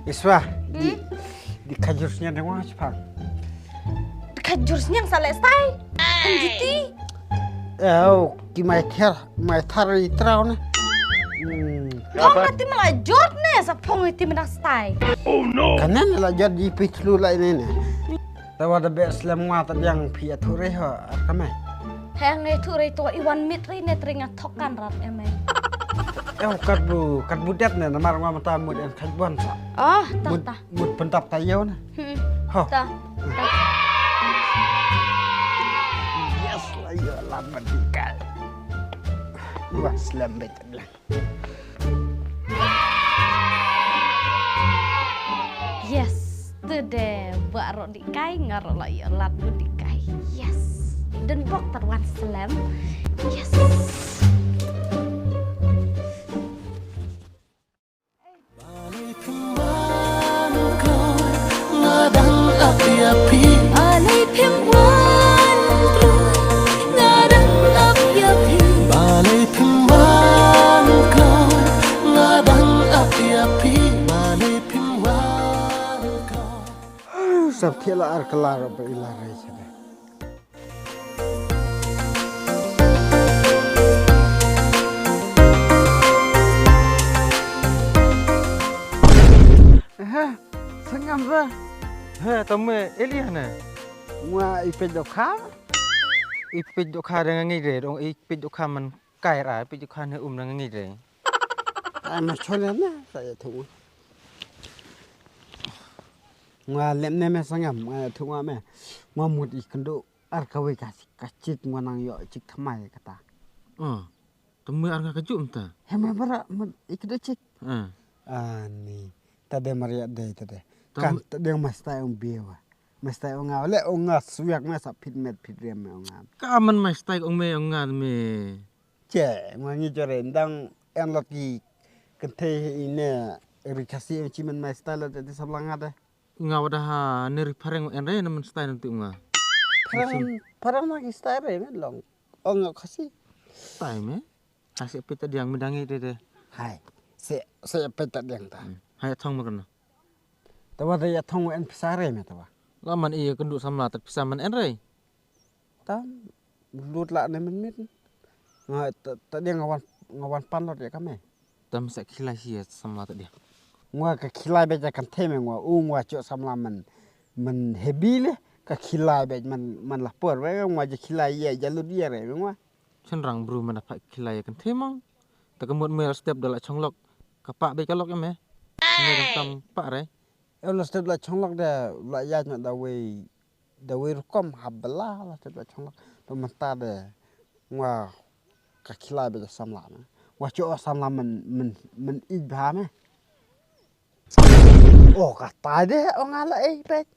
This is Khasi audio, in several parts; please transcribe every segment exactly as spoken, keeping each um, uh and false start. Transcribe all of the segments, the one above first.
Iswa, di, di khajur sniang dang wang chipang. Khajur sniang sa leh stai. Kan jiti. Ew, ki mai ther, mai thar i trau ne. Hmm. Phong na ti mala jot ne, sa phong i ti mena stai. Kanen la jot di pitlu la ne ne. Tawa da be slem nga ta diang phi a thu re ho, ar ka mai. Heng e thu re to i wan mit re ne tre nga thok kan rat em e. Ew, kat bu, kat bu det ne, namar nga mata mut en khaj bon sa. Oh, ta, Mut, ta. mut pentap ta yau ne. Hmm. Ho. Ta, ta. Yes, la yo la mati kai. Wa slem bet. Yes, tu de ba ro di kai, nga ro la ïa lad bu di kai. Yes. Den bok tar wan slem. Yes. Balei phim wan kloi, nga dang ap ïa phi. Balei phim wan kloi, nga dang ap ïa phi. Balei phim wan kloi, nga dang ap ïa phi. Balei phim wan kloi. Sap thiah la ar kylla ba ila rei chade. He, sngam ba. He, tame, Eliana. Ngwa ipej dokha. Ipej dokha dang ngi re, dong ipej dokha man kai ra, ipej dokha ne um dang ngi re. Ai ma chole na, sa ya thu. Ngwa lem ne me sngam, ngwa ya thu ngwa me. Ngwa mut i kyndu. Ar kawei ka, ka chik ngwa nang ïoh chik thymmai kata. Oh, thymmai ar nga ka jum ta. He ma bara, ma, i kda chik. Ah. Ani, ta de maria de ta de. Tam- Kan ta de ma stai ong biewa. Ma stai ong nga, le ong nga swiak ma sa phit met phit riam me ong nga. Ka man ma stai ong me ong nga me. Che, ngwa ngi jore, ndang en lot ki kynthei he ine ri Khasi ong chi man ma stai lot de sabla nga de. Nga wada ha ne ri phareng en re na man stai nam tu nga. Phareng, phareng ma ki stai re me long. Ong nga Khasi. Stai me. Ha se pita diang me dangi de de. Hai. Se, se pita diang ta. Hmm. Hai thong ma kana. Tawa da ya thong en pisa re me tawa. La man iya kendu samla tat pisa man en re. Tam lut la ne men mit. Nga ta, ta dia nga wan, nga wan pan lot ya kame. Tam sa khilai hi ya samla ta dia. Ngwa ka khilai be ja kan theme ngwa u ngwa cho samla man, man hebi le ka khilai be man, man la por be ngwa ja khilai ya ja lut ya re ngwa. Chen rang bru man da pha khilai ya kan themang. Ta ka mut me step da la chonglok. Ka pa be ka lok ya me. Me dang tam pa re. Em la step la chonglok da la ya da wei. Da wei rukom hap bela la te ba chong lak. To mynta de ngwa ka khilai ba ja samla na. Wa cho samla men, men, men ij bha me. O ka tai de o nga la ei pek.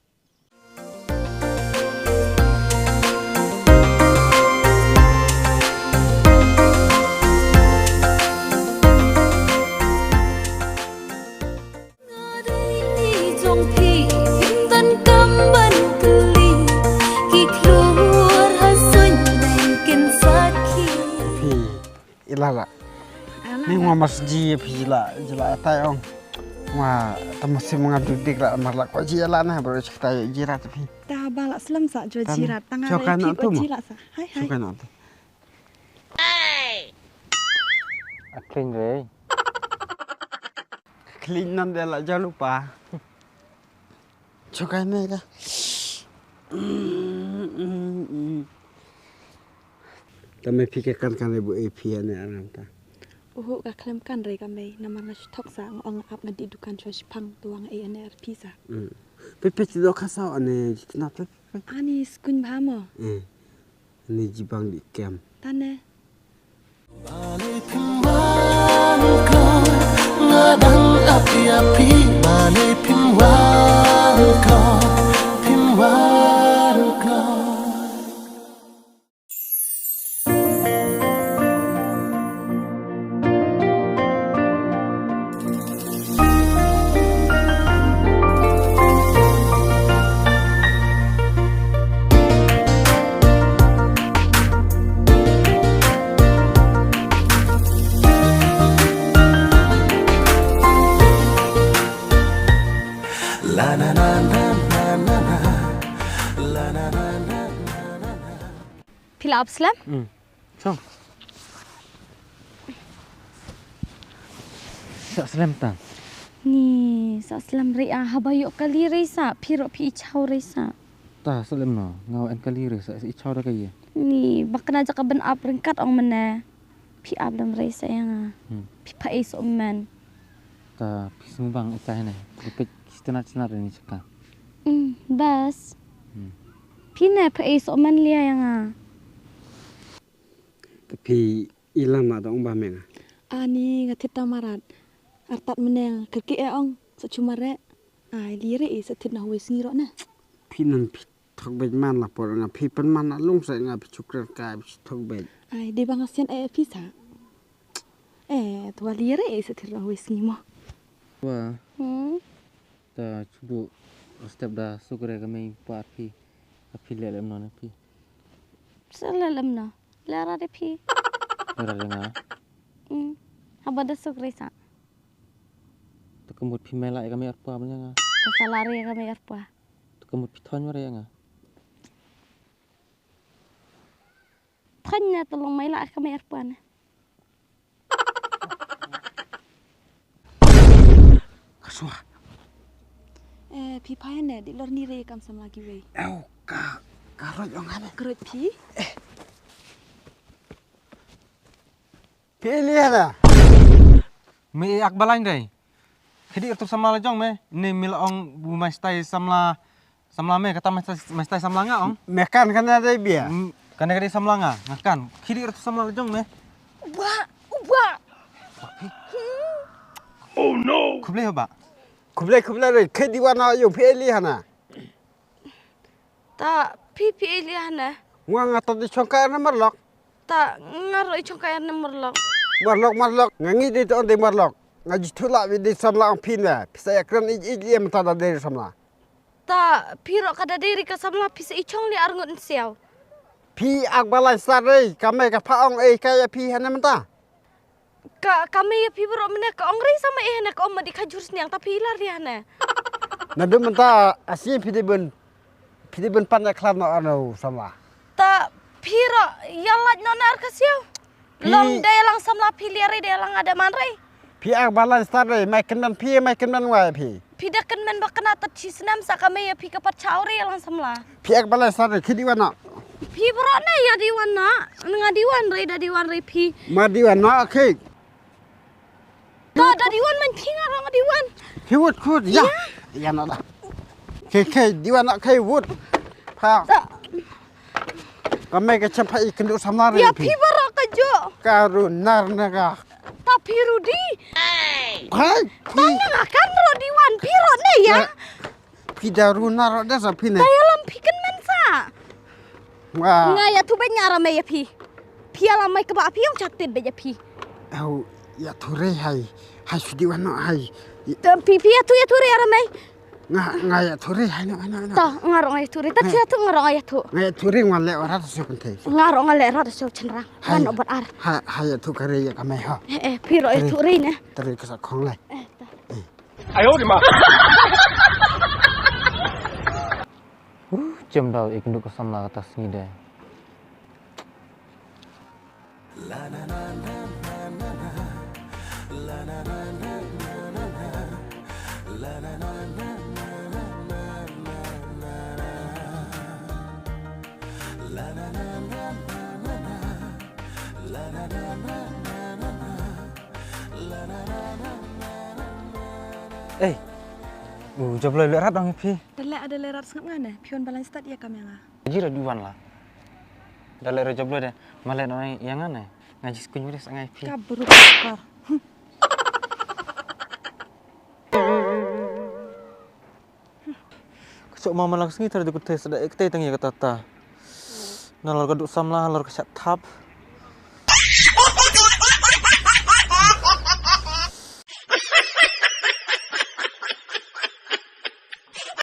Nga dei i jong phi, phim donkam ban kylli, ki khlur ha suiñ dang kin sakhi. Phi, i la la. Ni ngwa mas ji phi la, ji la tai ong. Ngwa ta mas sim ngam dik dik la mar la ko ji la na bro chik tai ji rat phi. Ta ba la slem sa jo ji rat tang. Chokai na tu mo. Ji la sa. Hai hai. Chokai na tu. A kling re. Kling nan de la jalu pa. Chokai me ka. Tame phi ka kan kan re bu e phi ane aram ta. Uhu ka khlem kan re ka mei namar nga shu thok sa nga ong ap nga dih dukan shu shipang tuang e ane ar phi sa. Pe pe ti do ka sa ane jitna pe. Ani skuñ bha mo. Ni jibang di kem. Tane. Balei phim wan kloi, nga dang ap ïa phi, balei phim wan kloi, phim wan kloi. Phi la ap slem? Hmm. Chong. Sa slem tang. Ni, sa slem re a, haba ïoh kali re sa, phi ruh phi i chaw re sa. Ta slem no, nga wan kali re sa, i chaw da ka ye. Ni, ba kane jaka ban ap ryngkat ong mane. Phi ap lem re sa ïa nga. Hmm. Phi pha ei soh men. Ta phi sngewbang ita hene. Phi peit ki sitenat sitenat ni chaka. Hmm, bas. Hmm. Phi ne pha ei soh men lia ïa nga. Te phi i lam ma da ong ba me nga. Ani nga thit ta marat. Artat meneng kyrkieh ong sa chumare. Ai li re i sa thit na huwei sngi ro na. Phi nan phi thok bej man la por nga phi pen man na lung sa nga phi chukrer ka phi thok bej. Ai de bang asian e phi sa. E twa li re i sa thit na huwei sngi mo. Wa. Hmm. Ta chubu step da sukre ka mei par phi. Ka phi le lem no na phi. Sa le lem no. Lera de phi. Lera de nga. Hmm. Haba da sukre sa. Te ka mut phi mela ïa ka mei arpua ban ïa nga. Ka salary ïa ka mei arpua. Te ka mut phi thon mara ïa nga. Thon ne te long mela ïa ka mei arpua ne. Ka swa. Eh, phi phai ne di lor ni re kam samla kiwei. Ew ka ka roi ong ane. Ka roi phi. Phi Eliana. Me ak balain dei. Khidi tu samla la jong me. Ni mila ong bu mai stai samla samla me kata mai stai samla nga ong. Me kan kan ada bia. Kan kan samla nga. Nga kan. Khidi tu samla la jong me. Uba, uba. Oh no. Khublei ba. Khublei khublei re. Khidi wana yo phi Eliana. Ta phi phi Eliana. Nga nga ta di chongka na marlok. Ta nga ro i chongka na marlok. Marlok marlok nga ngi di to di marlok. Nga ji thula wi di samla ang phi na. Pisa ya kren i i em ta da di samla. Ta phi ro ka da di ri ka samla pisa i chong li arngut siaw. Phi ak balai sa re ka me ka pha ong e ka ya phi hana menta. Ka ka me ya phi bro mene ka ong ri sama eh ne ka om ma di ka jur sniang ta phi lar ri hana. Na dum menta asi phi di bun phi di bun pan ya khlan no ano sama. Ta phi ro ya laj no nar ka siaw. Long de lang samla phi lar ri de lang ada man ri. Phi ak balan star ri mai kendan phi mai kendan wai phi. Phi da kenmen ba kena tat chi snam sa ka me ya phi ka pat chaw ri ya lang samla. Phi ek balai sar khidi wana. Phi bro na ya di wana. Nga di wan re da di wan re phi. Ma di wana khik. Ta da di wan man phi nga rong di wan. Khi wut khut ya. Ya na da. Khi khi di wana khi wut. Ha. Ka me ka champa i kendu samla re. Ya phi bro ka jo. Ka ru nar na ka. Ta phi ru di. Hai. Ta nga kan ro di wan phi ro na ya. Phi da ru na ro da sa phi ne. Ta ya lam phi kan man sa. Wa. Nga ya tu ba nya ra me ya phi. Phi ya lam mai ka ba phi yong chat te ba ya phi. Au ya tu re hai. Hai su di wan no hai. Ta phi phi ya tu ya tu re ya ra me. Nga nga ya tu re hai no no no. Ta nga ro nga ya tu re ta chi ya tu nga ro nga ya tu. Nga ya tu re nga le ora ta so kan te. Nga ro nga le ora ta so chen ra. Hai. Nga no ban ar. Ha ha ya tu ka re ya ka me ha. Eh eh phi ro ya tu re ne. Ta re ka sa khong lai. Eh ta. Ayo di ma. Uh, jem dau ik nduk ka samla kata sngi deh. Ei. U Jabloi leh rat dong ïa phi. Da leh, da leh rat sngap nga ne. Phi wan balang stad ïa kam ïa nga. Ji ra di wan la. Da leh ra Jabloi de. Ma leh noh ïa nga ne. Nga ji skuñ wari sa ngai phi. Ka bru kor. Ka chok ma ma lang sngi tar de kut te sa da ek te tang ïa kata ta. Na lor ka duk samla lor ka shat thap.